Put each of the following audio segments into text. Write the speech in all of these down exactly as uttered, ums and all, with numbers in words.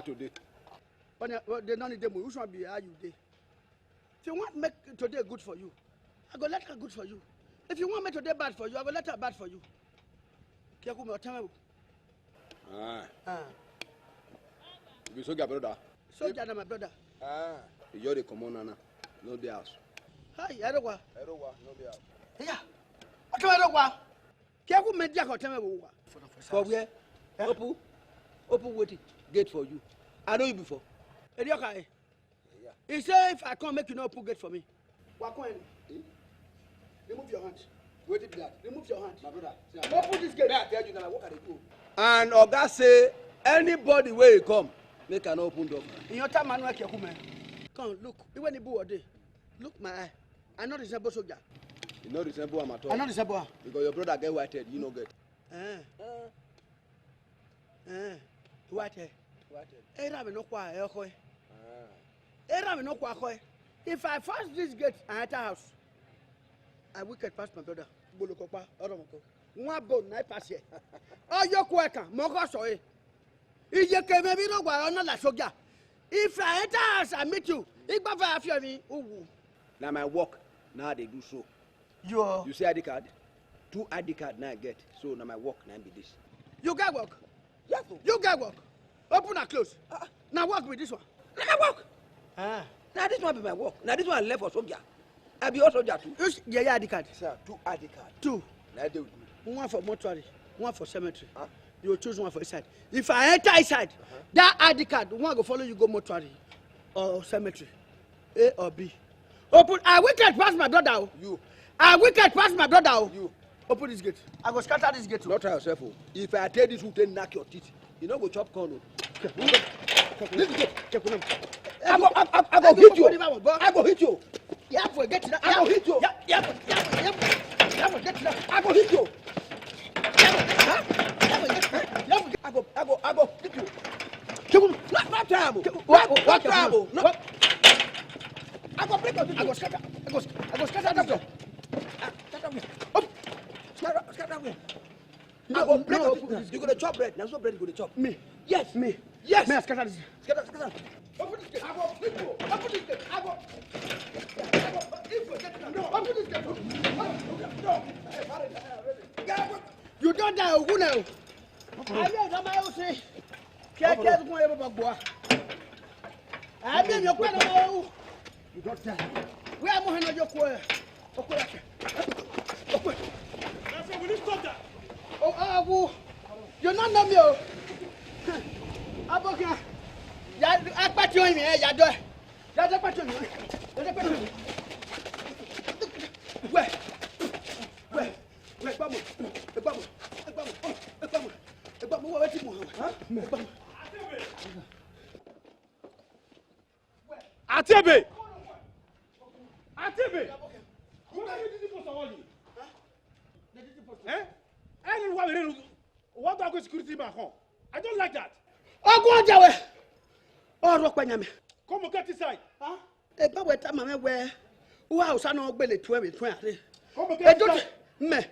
today. When you, well, they don't need them. Which one be how you dey? If you want make today good for you, I go let her good for you. If you want make today bad for you, I go let her bad for you. Kiaku me otemewo. Ah. Ah. You be soldier brother. Soldier na my brother. Ah. You just dey comot now now. No dey house. Hi, Erowa. Erowa, no dey house. Yeah. Otemewo Erowa. Kiaku me dia otemewo wa. For where? Eh? Open, open wetin? Gate for you. I know you before. Erioka, eh? Yeah. He say if I come, make you no open gate for me. Wakwen. Eh? Remove your hand. Wetin be that? Remove your hand. My brother, see am. Open this gate. May I tell you now, what can I do? And Oga say, anybody wey come, make I no open door. In your time, Manuel Kiaku me. Come, look. Even the boy dey. Look my eye. I no resemble soldier. You no resemble am at all. I no resemble am. Because your brother get white head, you no get. Eh. Eh. Eh. White head. White head. Era mi no kwa e oko e. Ah. Era mi no kwa ko e. If I pass this gate and enter house, I wicked pass my brother. Bolo kopa, oro mo ko. One bone na pass here. Oh, you quick, mo ko so e. Iye ke me bi no gwa ona la soldier. If I enter house and meet you, igba fa afio mi, uwu. Na my work, na I dey do so. You You see I D card? Two I D card na I get. So na my work na be this. You get work? Yes, sir. You get work? Open and close. Ah. Na work with this one. Na my work. Ah. Na this one be my work. Na this one I left for soldier. I be old soldier too. You s-, yeah, yeah, I D card. Sir, two I D card. Two. Na I dey with me. One for mortuary, one for cemetery. Ah. You choose one for inside. If I enter inside, uh-huh, that I D card, one go follow you go mortuary or cemetery. A or B. Open. I wicked pass my brother. Oh. You. I wicked pass my brother. Oh. You. Open this gate. I go scatter this gate. Oh. Not try yourself. Oh. If I tell this, who take knock your teeth? You no go chop corn. Oh. Leave the gate. I go, I, I, I go hit you. I go hit you. Yeah, forget that. I go hit you. Yeah, yeah, yeah, yeah, forget that. I go hit you. Huh? Yeah, forget that. Yeah, forget. I go, I go, I go hit you. Not, not trouble. What, what, not trouble. No. What? I go break your teeth. I go scatter. I go, I go scatter that door. Ah, scatter me. Up. Scatter, scatter me. No, I go break no, your teeth. You go to chop bread. Now so bread you go to chop. Me. Yes. Me. Yes. Me, I scatter this. Scatter, scatter. Open this gate. I go flip you. Open this gate. I go. I go. If we get no, open this gate. No. No. Hey, marry. You don't die, Ogunle. Aye, na my house. Kia kia kun e baba gbo. Aye, mi o pe na my house. You don't die. Where am I not your quarter? Okay. Okay. I say, will you stop that? Oh, oh, oh. You not know me, oh. Aboka. Ya, apati o mi, eh, ya do. Ya do pati o mi. Ya do pati o mi. Where? Where? Where? Gbamo. Gbamo. Gbamo. Gbamo. Gbamo. Wetin mo? Huh? Gbamo. Atebe! Atebe! Why are you this post on you? Eh? I don't know why we don't want to go security man come. I don't like that. Ogun Ajawe. Ọ̀rọ̀ pẹ̀nyẹ̀mẹ̀. Come and get inside. Huh? Ebe weta mama we. Uwa usa no gbele tu emi tu are. Come and get inside. Me.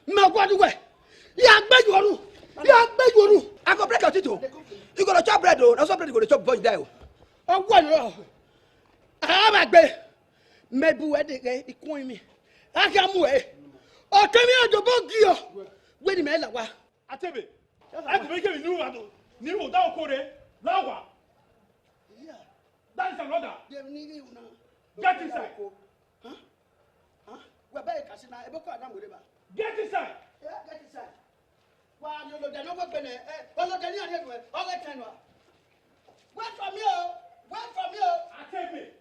Me ogwa duwe. Ya gbe yoru. Ya gbe yoru. I go break your teeth o. You go to chop bread o. Na so bread you go to chop before you die o. Ogwa lo. Ah, ma gbe. Me bu we de ke ikun mi. Aka mu e. O ke mi ojo bo gi o. We ni me la wa. Atebe. Yes, sir. Atebe ke mi ni wa do. Ni wo da oko re. La wa. Yeah. That is another. Dem ni you now. Get inside. Huh? Huh? We buy a casino. Ebe ko adam we ba. Get inside. Yeah, get inside. Wa lo lo de no go gbene. Eh, o lo de ni are do. O le ten wa. Wait for me o. Wait for me o. Atebe.